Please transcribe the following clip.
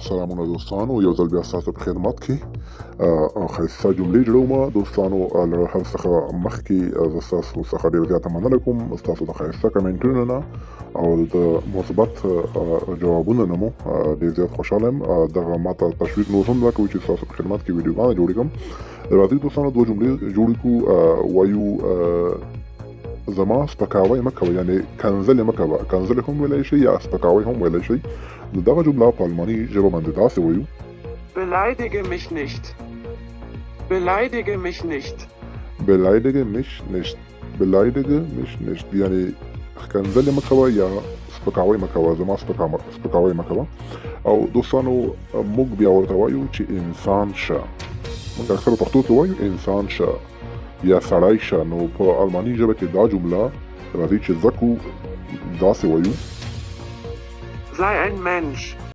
سلامونه دوستانو، یو ځل بیا ستاسو په خدمت کې ښایسته جملې جوړوم. دوستانو، له هر څخه مخکې زه ستاسو څخه ډېر زیاته مننه کوم، ستاسو د ښایسته کمنټونو نه او د مثبت جوابونو نه مو ډېر زیات خوشحاله یم. دغه ماته تشویق نور هم راکوي چې ستاسو په خدمت کې ویډیوګانې جوړې کړم. راځئ دوستانو، دوه جملې جوړې کړو. وایو زما سپکاوی مه کوه، یعنې کنځلې مه کوه. کنځلې هم ویلی شئ یا سپکاوی هم ویلی شئ. نو دغه جمله په الماني ژبه باندې داسې وایو: Beleidige mich nicht. Beleidige mich nicht. Beleidige mich nicht. Beleidige mich nicht، یعنې ښکنځلې مه کوه یا سپکاوی مه کوه، زما سپکاوی مه کوه. او دوستانو، موږ بیا ورته وایو چې انسان شه. موږ اکثره پښتو کې وایو انسان شه یا سړی شه. نو په الماني ژبه کې دا جمله راځي چې زده کړو، داسې وایو: Sei ein Mensch.